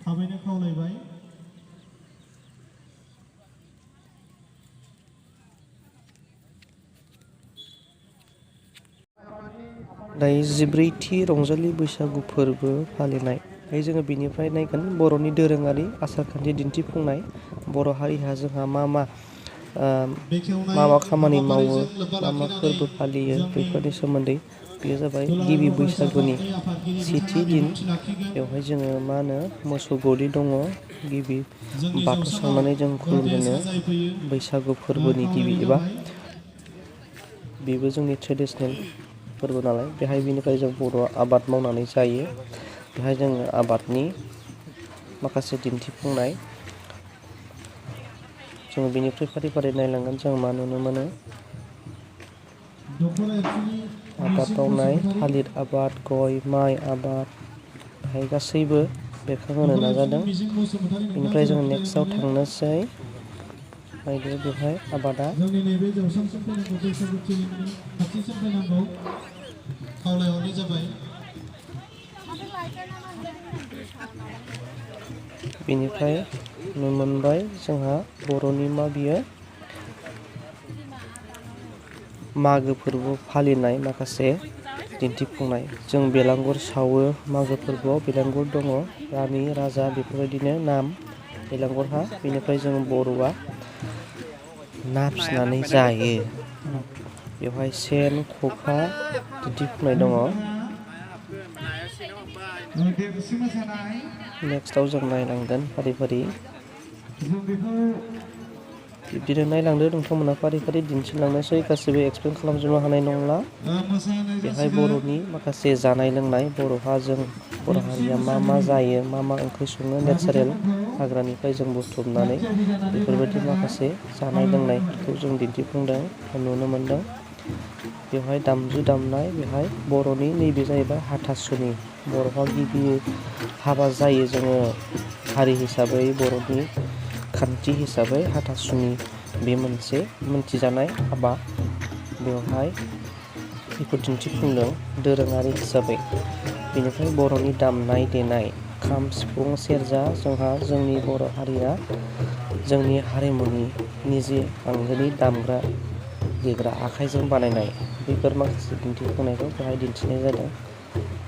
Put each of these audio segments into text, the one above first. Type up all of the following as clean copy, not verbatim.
थाबैनो खावलायबाय। दायो 14थि रंजालि बैसागु फोरबो फालिनाय। दायो जोङो बेनिफ्राय नायगोन बर'नि दोरोङारि आसारखान्थि दिन्थिफुंनाय। बर' हारिहा जोंहा मा मा खामानि मावो, मा मा फोरबो फालियो बेफोरनि सोमोन्दै। बेयो जाबाय गिबि बैसागुनि सेथि दिन। बेवहाय जोङो मा होनो मोसौ गलि दङ। गिबि बाथौ सावनानै जों खुलुमजेनो बैसागु फोरबोनि गिबि एबा बेबो जोंनि ट्रेडिसनेल फोरबो नालाय। बेहाय बेनिफ्राय जों बर'आ आबाद मावनानै जायो। बेहाय जोङो आबादनि माखासे दिन्थिफुंनाय जोङो बेनिफ्राय फारि फारि नायलांगोन। जों मा नुनो मोनो आबाद मावनाय, थालिर आबाद, गय, माइ आबाद बेहाय गासैबो बेरखांहोनो नाजादों। बेनिफ्राय जों नेक्स्टआव थांनोसै। नायदो बेवहाय आबादा जोंनि नैबे जौसांसिम फैनांगौ, बैसागु थिलिनि खाथिसिम फैनांगौ खावलायहरनाय जाबाय। बेनिफ्राय नुनो मोनबाय जोंहा बर'नि मा बियो मागो फोरबो फालिनाय माखासे दिन्थिफुंनाय। जों बेलांगुर सावो मागो फोरबोआव। बेलांगुर दङ, रानि राजा बेफोरबायदिनो नाम बेलांगुरहा। बेनिफ्राय जों बर'आ ना फिसिनानै जायो। बेवहाय सेन, खखा दिन्थिफुंनाय दङ। नेक्स्टआव जों नायलांगोन फारि फारि। बिब्दिनो नायलांदो नोंथांमोना फारि फारि दिन्थिलांनोसै। गासैबो एक्सप्लेन खालामजोबनो हानाय नंला। बेहाय बर'नि माखासे जानाय लोंनाय, बर' हारिया मा मा जायो, मा मा ओंख्रि सङो, नेचारेल हाग्रानिफ्राय जों बुथुमनानै बेफोरबायदि माखासे जानाय लोंनायफोरखौ जों दिन्थिफुंदों, नुनो मोनदों। बेवहाय दामजु दामनाय, बेहाय बर'नि नैबे जाहैबाय हाथासुनि। बर'हा गिबि हाबा जायो जोङो हारि हिसाबै, बर'नि खान्थि हिसाबै हाथासुनि बे मोनसे मोनथिजानाय हाबा। बेवहाय बेखौ दिन्थिफुंदों दोरोङारि हिसाबै। बेनिफ्राय बर'नि दामनाय देनाय, खाम, सिफुं, सेरजा। जोंहा जोंनि बर' हारिया जोंनि हारिमुनि निजे आंगोनि दामग्रा देग्रा आखाइजों बानायनाय बेफोर माखासे दिन्थिफुंनायखौ बेहाय दिन्थिनाय जादों।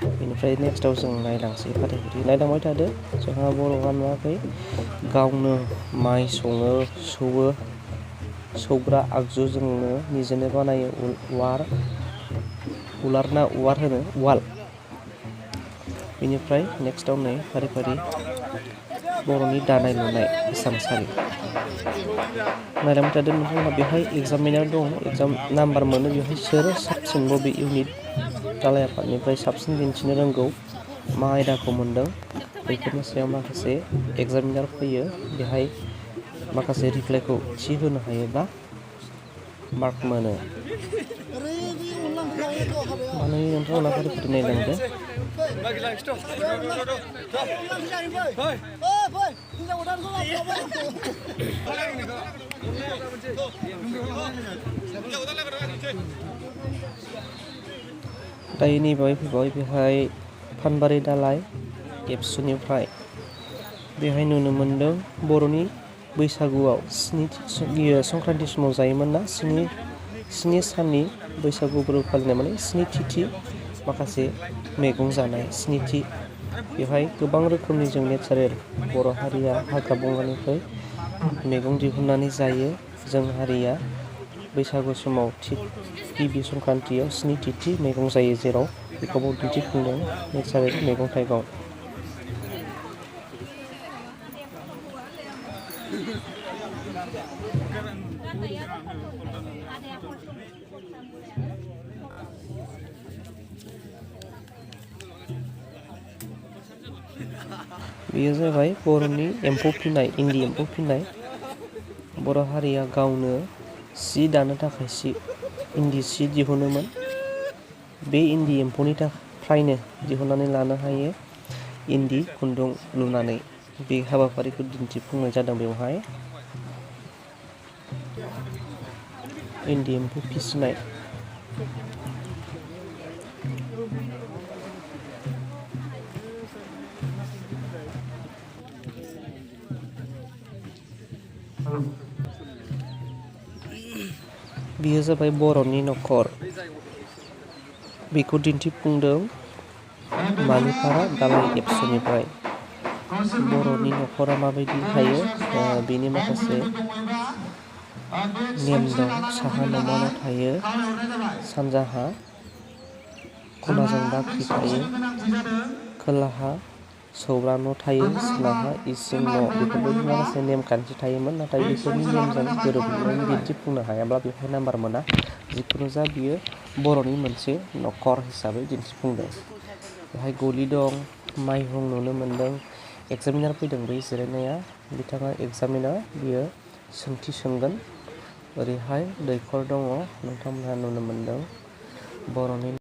बेनिफ्राय नेक्स्टआव जों नायलांसै फारि फारि। नायलांबाय थादो। जोंहा बर'आ नुवाखै गावनो माइ सौवो, सौग्रा आगजु जोंनो निजेनो बानायो। उलार ना उवार होनो उवाल। बेनिफ्राय नेक्स्टआव नै फारि फारि बर'नि दानाय लुनाय हिसानसालि। नायलांबाय थादों नोंथांमोनहा। बेवहाय एग्जामिनार दं, एग्जाम नाम्बार मोनो। बेवहाय सोर साबसिन बबे इउनिट दालाय आफादनिफ्राय साबसिन दिन्थिनो रोंगौ, मा आयदाखौ मोनदों, बैफोरनि सायाव माखासे एग्जामिनार फैयो। बेहाय माखासे रिप्लाइखौ थि होनो हायोब्ला मार्क मोनो। माने नोंथांमोना फारि फारि नायलांदो। दायो नैबेहाय फैबाय। बेहाय फानबारि दालाय एबसुनिफ्राय बेहाय नुनो मोनदों बर'नि बैसागुआव संक्रान्ति समाव जायोमोन ना स्नि साननि बैसागु फोरबो फालिनाय, माने स्नि तिथि माखासे मैगं जानाय स्निथि। बेवहाय गोबां रोखोमनि जों नेचारेल बर' हारिया हाग्रा बंग्रानिफ्राय मैगं दिहुननानै जायो। जों हारिया बैसागु समाव थिग गिबि संक्रान्तियाव स्नि तिथि मैगं जायो, जेराव बेखौबो दिन्थिफुंदों नेचारेल मैगं थाइगं। बेयो जाबाय बर'नि एम्फौ फिनाय, इन्दि एम्फौ फिनाय। बर' हारिया गावनो सि दानो थाखाय इन्दि सि दिहुनोमोन। बे इन्दि एम्फौनिफ्रायनो दिहुननानै लानो हायो इन्दि खुन्दुं लुनानै। बे हाबाफारिखौ दिन्थिफुंनाय जादों बेवहाय। इन्दि एम्फौ फिसिनाय। बियो जाबाय बर'नि न'खर। बेखौ दिन्थिफुंदों मानिपारा दालाय एबसुनिफ्राय। बर'नि न'खरा माबायदि थायो बेनि माखासे नेम दं। साहा न'मा न' थायो, सानजाहा खनाजों बाख्रि थायो, खोलाहा सौरा न' थायो, सोनाबहा इसिं न'। बेफोरबायदि माखासे नेमखान्थि थायोमोन, नाथाय बेफोरनि नेमजों गोरोबनानै दिन्थिफुंनो हायाब्ला बेवहाय नाम्बार मोना। जिखुनु जा बियो बर'नि मोनसे न'खर हिसाबै दिन्थिफुंदों। बेहाय गलि दं, माइहुं नुनो मोनदों। एग्जामिनार फैदों बै जिरायनाया, बिथाङा एग्जामिनार, बियो सोंथि सोंगोन। ओरैहाय दैखर दङ, नोंथांमोनहा नुनो मोनदों। बर'नि